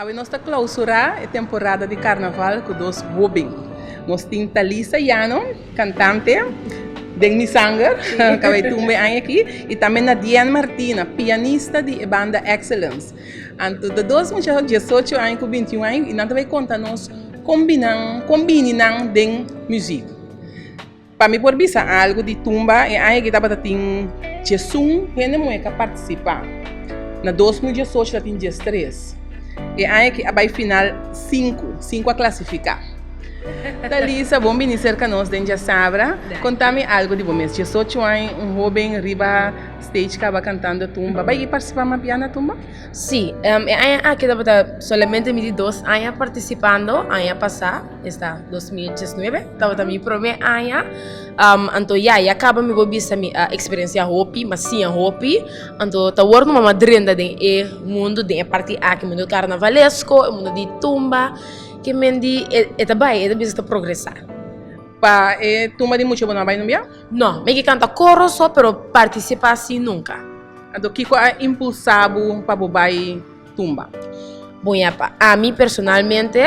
Awe nos ta clausura e temporada di carnaval cu dos hoben. Nos tin Thalisa Llano, cantante den mi sanger, caba e tumba e aña aki, y tambe Nadienne Martina, pianista di e banda Excellence. Anto ta dos muchacho diesocho aña cu bintiun aña y nan ta bay conta nos con binan, con bini nan den muziek. Pa mi por bisa algu di tumba, e aña aki tabata tin diesun hende muhé ku a partisipá. Na 2018 ta tin diestres. E aña aki a bai final sinku, sinku a klasifiká. Talisa, bon bini serka nos den Djasabra. Konta mi algu di bo mes. Diesocho aña, un hóben riba stage kaba kantando tumba. Bai partisipá mas bia na tumba? Sí, e aña aki tabata solamente mi di dos aña partisipando, aña pasá. Esta 2019 tabata mi prome aña. Anto ya, ya kaba mi por bisa mi a eksperensiá hopi, mi a siña hopi. Anto ta wor numa mi a drenta den e mundu, den e parti aki, mundu karnavalesko, e mundu di tumba, ke men di e ta bai, e ta bisa ta progresá. Pa e tumba di mucha bo no a bai nunbia? No, mi ke kanta koro so, pero partisipá si nunka. Anto kiko a impulsá bo pa bo bai tumba? Bon ya pa ami personalmente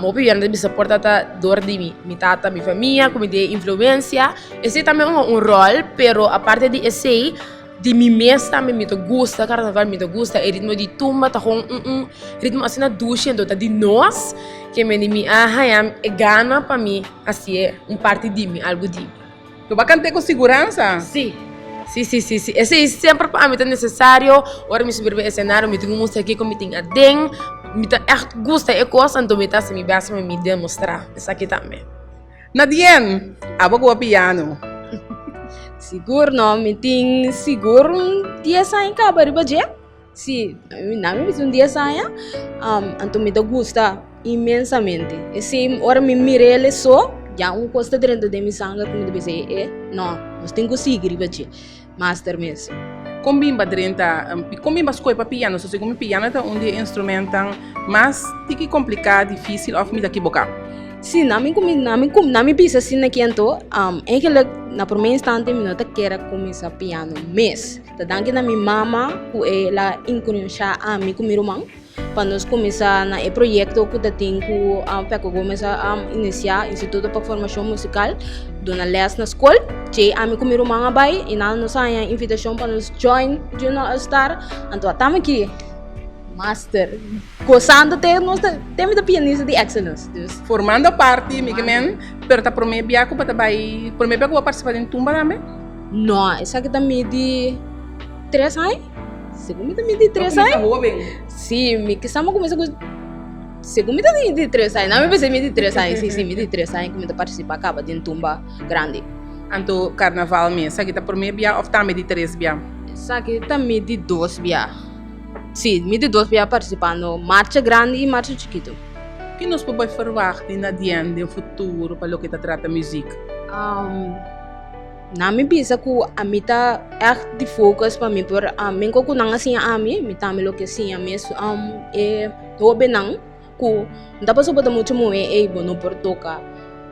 hopi biaha ta bisa por ta dor di mi mi tata mi famia ku mi tin e influensia esei tambe hunga un ròl pero aparte di esei di mi mes tambe mi ta gusta karnaval mi ta gusta e ritmo di tumba ta kon un un ritmo asina dushi anto ta di nos ke mende mi a haña e gana pa mi hasié un parti di mi algu di mi. Lo ba kant'é ku siguransa? Sí. Sí, sí, sí, sí. Esei semper pa ami ta nesesario. Ora mi subi riba e esenario mi tin ku mustra kiko mi tin aden. Mi ta ègt gusta e kos, anto mi ta hasi mi bèst pa mi demostrá esaki tambe. Nadien, abo ku bo piano? Sigur no, mi tin sigur un dies aña kaba riba dje. Sí, na mi bisa un dies aña, anto mi ta gusta inmensamente. Esei ora mi mira el so, ya un kos ta drenta den mi sanger ku mi ta bisa e no, nos tin ku sigui riba dje. Master mes. Kon bin ba drenta, kon bin ba skohe pa piano? So segun mi piano ta un di e instrumentan mas tiki kompliká, difísil òf mi ta kiboká? Sí, na mi na mi na mi bisa asina aki anto, eigenlijk na promé instante mi no ta kier a kuminsá piano mes. Ta danki na mi mama ku el a inkurensha ami ku mi ruman pa nos kuminsá na e proyekto ku ta tin ku Peco Gomez a inisiá, Instituto pa Formashon Musikal, duna lès na skol. Djei ami ku mi ruman a bai i nan nos a haña invitashon pa nos join Junior All Star. Anto atami aki master gosando te nos ta te mi ta pianista di Excellence. Dus. Formando parti mi ke men, pero ta promé bia ku bo ta bai, promé bia ku bo a partisipá den tumba tambe? No, esaki ta mi di tres aña. Segun mi ta mi di tres aña. Bo kuminsa hoben. Sí, mi kisa mi kuminsa ku segun mi ta mi di tres aña. No mi pensa mi di tres aña, sí, sí, mi di tres aña ku mi ta partisipá kaba den tumba grandi. Anto karnaval mes, esaki ta promé bia òf tambe di tres bia? Esaki ta mi di dos bia. Sí, mi di dos bia partisipando marcha grandi i marcha chikitu. Ki nos por bai ferwagt di Nadièn den futuro pa loke ta trata muzik? Nan mi bisa ku ami ta ègt di focus pa mi por menko ku nan a siña ami, mi tambe lo ke siña mes e hóbennan ku no ta pasobra bo ta mucha muhé ei bo no por toka.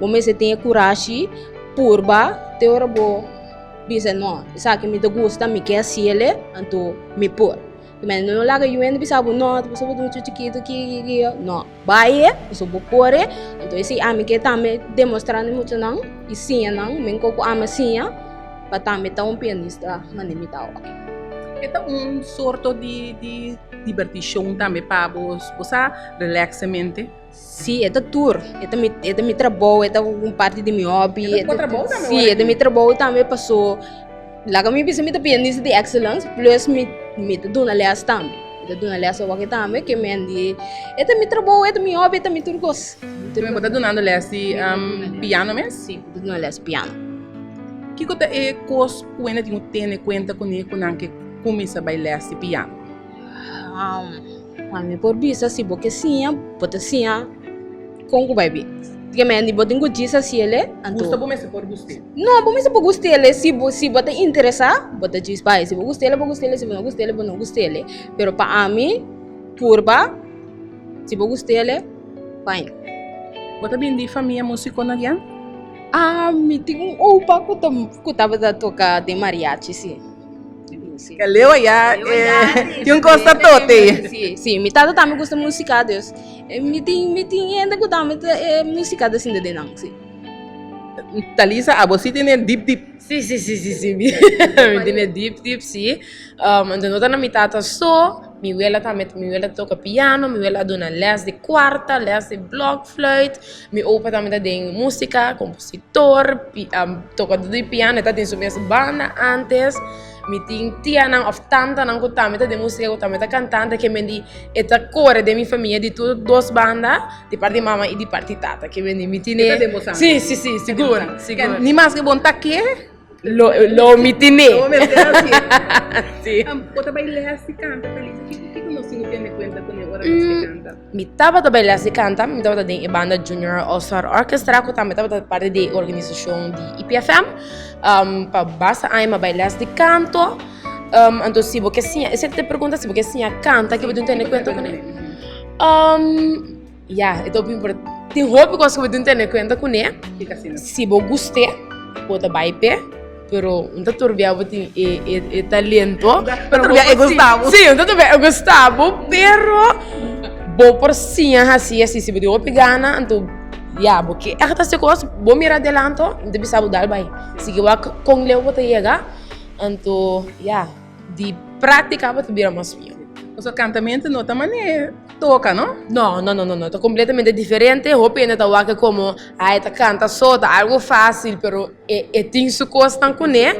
Bo mester tin e kurashi purba te ora bo bisa no esaki mi ta gusta mi ke hasiel anto mi por. No laga yu hende bisa bo no ta pasobra bo ta mucha chikitu ki ki ki no. Bai e, pasobra bo por e. Anto esei ami ke tambe demostrá na e muchanan i siña nan men kon ku ami a siña pa tambe ta un pianista manera mi ta awor. E ta un sorto di di dibertishon tambe pa bo, bo sa relax e mente? Sí, e ta tur. E ta mi e ta mi trabou, e ta un parti di mi hobby. E ta bo trabou tambe Sí, e ta mi trabou tambe paso laga mi bisa mi ta pianista di excellence plus mi mi ta duna les tambe. Mi ta duna les awor aki tambe ke men di e ta mi trabou, e ta mi hobby, e ta mi tur kos. Bo ta dunando les di piano mes? Sí, mi ta duna les piano. Kiko ta e kos ku hende tin ku tene kuenta kuné ku nan ke kuminsá bai les di piano? Pa mi por bisa si bo ke siña, bo ta siña kon ku bai bin. Ke men di bo tin ku djis hasiel e, anto. Gusta bo mester por gust'é? No, bo mester por gust'el e si bo si bo ta interesá, bo ta djis bai. Si bo gust'el, bo gust'el, si bo no gust'el, bo no gust'el e. Pero pa ami, purba, si bo gust'el e, fine. Bo ta bin di famia músiko, Nadian? Ah, mi tin un opa ku ta ku tabata toka den mariachi, sí. si. Ke leu aya tin un kos ta tote. Si, si, mi tata tambe gusta músika, dus mi tin mi tin hende ku tambe ta e músika ta sinta den nan, si. Talisa, abo si tene dip dip? Si, si, si, si, si, mi tene dip dip, si. Anto no ta na mi tata so, mi wela tambe, mi wela ta toka piano, mi wela a duna les di kuarta, les di blokfluit, mi opa tambe ta den músika, kompositor, tokadó di piano, e ta den su mes banda antes, mi tin tianan òf tantanan ku tambe ta den músika, ku tambe ta kantante, ke men di e ta kore den mi famia di tur dos banda, di parti mama i di parti tata, ke men di mi tene. E ta den bo sangre. Si, si, si, sigur, sigur. Ni maske bo no ta ke. Lo, lo mi tine. Lo mester hasi. Sí. Bo ta bai les di kanta, Talisa? Kiko, kiko nos tin ku tene kuenta kuné ora nos ke kanta? Mi tabata bai les di kanta, mi tabata den e banda Junior All Star Orchestra, ku tambe tabata parti di e organisashon di IPFM. Pa basta aña mi a bai les di kanto. Anto si bo ke siña, esei ta e pregunta, si bo ke siña kanta, ke bo tin tene kuenta kuné? Ya, e ta hopi impor-, tin hopi kos ku bo tin tene kuenta kuné. Kiko asina? Si bo gust'é, bo ta bai p'e, pero un ta turbia bo tin e e e talento. Un ta turbia e gusta bo. Sí, un ta turbia e gusta bo, pero bo por siña hasi así, si bo tin hopi gana, anto ya, bo ke ègt hasi kos, bo mira adelanto, mi ta bisa bo dal bai. Sigui wak kon leu bo ta yega, anto ya, di práktika bo ta bira mas mihó. Pasobra kantamentu no ta manera. Toca, no? No, no, no, no, no, ta completamente diferente. Hopi hende ta wak como, ay, ta canta so, ta algo fácil, pero e, e tin su cosnan cuné.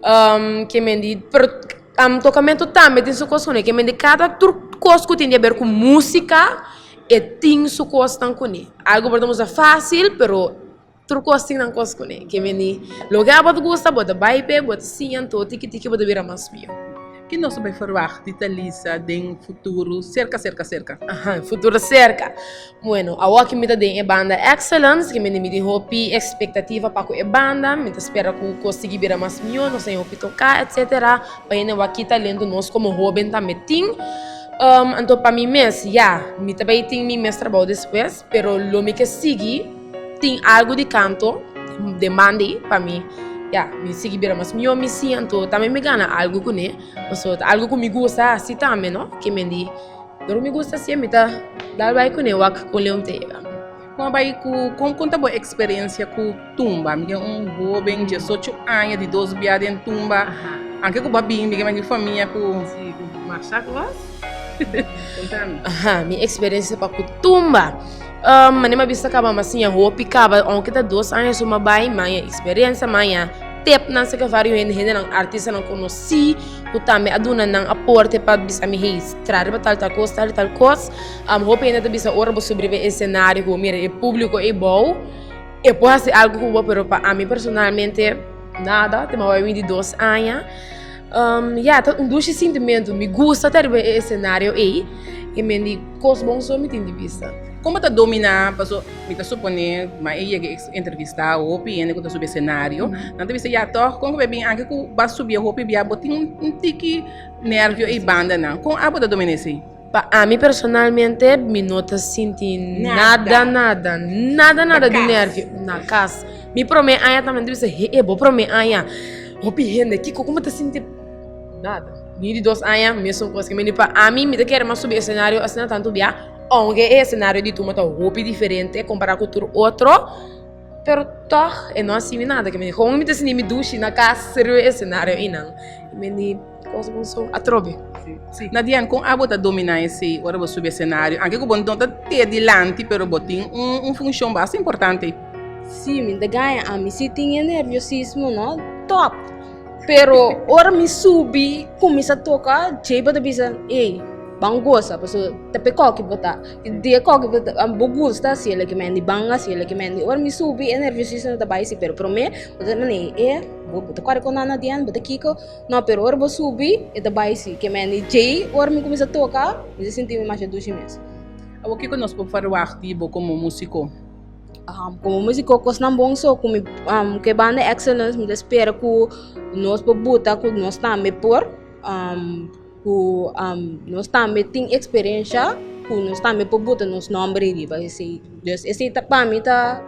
Um, ke men di, pero um, tocamento tambe tin su cos cuné. Ke men di cada tur cos cu tin di haber cu música, e tin su cosnan cuné. Algo por ta musa fácil, pero Tur kos tin nan kos kuné. Ke meni loke abo ta gusta bo ta bai p'e, bo ta siña anto tiki tiki bo ta bira mas mihó. Ki nos ta bai ferwagt di Talisa den futuro serka serka serka? Aha, futuro serka. Bueno, awoki mi ta den e banda Excellence, ke meni mi tin hopi ekspektativa pa ku e banda, mi ta spera ku kos sigui bira mas mihó, nos ta den hopi toká etsetera, pa hende wak ki talento nos komo hóben tambe tin. Anto pa mi mes, ya, mi ta bai tin mi mes trabou despues, pero lo mi ke sigui. Tin algu di kanto den banda ei pa mi ya mi sigui bira mas mihó mi siña anto tambe mi gana algu kuné pasobra ta algu ku mi gusta hasi tambe no ke men di dor mi gusta hasié mi ta dal bai kuné wak kon leu mi ta yega. Kon a bai ku kon kon ta bo eksperensia ku tumba mi tin un hóben diesocho aña di dos bia den tumba anke ku bo a bin mi ke famia ku masha kos konta mi. Mi eksperensia pa ku tumba. Manera mi a bisa kaba mi a siña hopi kaba ounke ta dos aña so mi a bai mi a haña eksperensia mi a haña tepnan serka varios hende hendenan artistanan konosí ku tambe a duna nan aporte pa bisa mi hey traha riba tal tal kos tal i tal kos hopi hende ta bisa ora bo subi riba e esenario ku bo mira e públiko ei bou e por hasi algu ku bo pero pa ami personalmente nada te mi a bai 22 aña ya ta un dushi sintimentu mi gusta ta riba e esenario ei i mi di kos bon so mi tin di bisa. Kon bo ta dominá paso mi ta suponé ma e yega entrevistá hopi hende ku ta subi esenario nan ta bisa ya tòg kon ku bo bin anke ku bo a subi hopi bia bo tin un tiki nèrvio ei bandanan kon abo ta dominá esei? Pa ami personalmente mi no ta sinti nada nada nada nada di nervio na kas. Mi prome aña tambe ta bisa he bo prome aña hopi hende kiko como ta sinti nada. Mi di dos aña mesun kos ke pa ami mi ta kere mas subi escenario asina tantu bia ounke e escenario di tuma ta hopi diferente kompara ku tur otro pero tog e no a simi nada ke mi di mi ta sinti mi dushi na kas riba e escenario einan mi di. Kos bon so atrobe. Sí. Nadian, kon abo ta dominá esei ora bo subi esenario? Anke ku bo no ta te dilanti, pero bo tin un, un funshon basta importante. Sí, mi ta gaña. Ami sí tin e nerviosismo, no? Top! Pero ora mi subi, kuminsá toka, djei bo ta bisa, ey, ban gosa, pasobra ta p'e koki bo ta. Di e koki bo ta, bo gusta hasi el aki mendi, ban hasi el aki mendi. Ora mi subi, e nerviosismo ta bai sí, pero promé bo ta manera, e, bo ta kore ku nan Nadian, bo ta kiko. No, pero ora bo subi, e ta bai si. Ke men di djei, ora mi kuminsá toka, mi ta sinti mi masha dushi mes. Awor kiko nos por ferwagt di bo komo músiko? Komo músiko kosnan bon so ku mi ku e banda Excellence mi ta spera ku nos por buta ku nos tambe por ku nos tambe tin eksperensha ku nos tambe por buta nos nòmber ei riba esei. Dus esei ta pa mi ta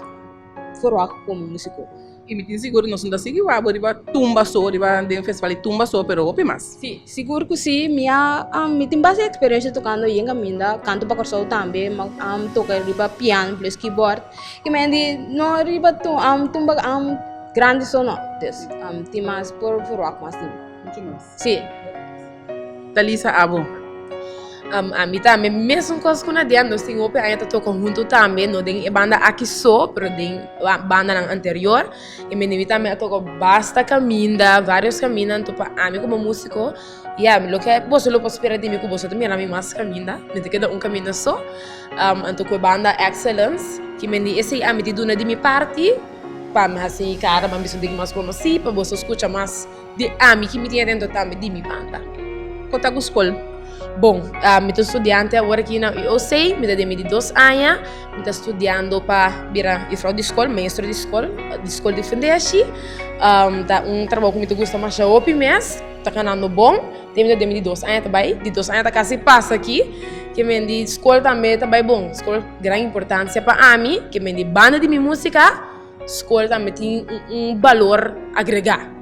ferwagt komo músiko. I mi tin sigur nos no ta sigui wak bo riba tumba so, riba den festival di tumba so, pero hopi mas. Si, sigur ku si. Mi a, mi tin basta eksperensia tokando yen kaminda, kanto pa Kòrsou tambe, mi a toka riba piano plus keyboard. Ki men di no riba tumba grandi so no. Dus tin mas por verwagt mas di mi. Muchu mas. Si. Talisa abo? Ami tambe mesun kos ku Nadia, nos tin hopi aña ta toka huntu tambe, no den e banda aki so, pero den bandanan anterior. I mi mi tambe a toka basta kaminda, varios kaminda, anto pa ami komo músiko, ya, loke boso lo por spera di mi ku boso ta mira mi mas kaminda, mi ta keda un kaminda so. Anto ku e banda Excellence, ki men di esei ami tin duna di mi parti pa mi hasi kara pa mi bisa un tiki mas konosí, pa boso skucha mas. Di ami ki mi tin adentro tambe di mi banda. Kon ta ku skol? Bon, mi ta un studiante awor aki na UOC, mi ta den mi di dos aña, mi ta studiando pa bira jufrou di skol, maestro di skol, di skol di fundeshi. Ta un trabou ku mi ta gusta masha hopi mes, ta ganando bon, te mi ta den mi di dos aña ta bai, di dos aña ta kasi pasa aki, ke men di skol tambe ta bai bon, skol gran importansia pa ami, ke men di banda di mi musika, Skol tambe tin un balor agregá.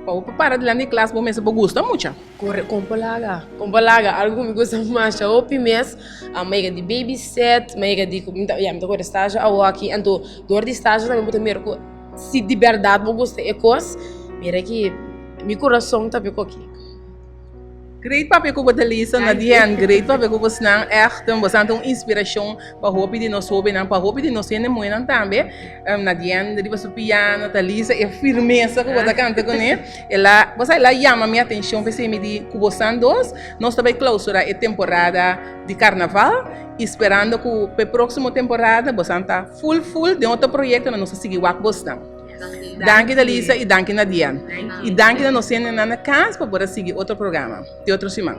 Pa bo por para dilanti di klas bo mester por gusta mucha. Kore kon por laga, kon por laga. Algu ku mi gusta masha hopi mes, mi a yega di babysit, mi a yega di, ya mi ta kore stage awoki, anto dor di stage tambe bo ta mira ku si di bèrdat bo gusta e kos, mira ki mi kurason ta piko aki. Great papia ku bo ta lisa Nadiène, great papia ku bosnan ègt bosan ta un inspirashon pa hopi di nos hóbennan, pa hopi di nos hende muhénan tambe. Nadiène riba su piano ta lisa e firmesa ku bo ta kanta kuné. El a, bo sa el a yama mi atenshon p'esei mi di ku bosan dos nos ta bai klausurá e temporada di karnaval i sperando ku p'e próksimo temporada bosan ta ful ful den otro proyektonan nos ta sigui wak bosnan. Danki Dalisa y danki Nadian. Y danki na nos hendenan na cas pa por a sigui otro programa. Te otro siman.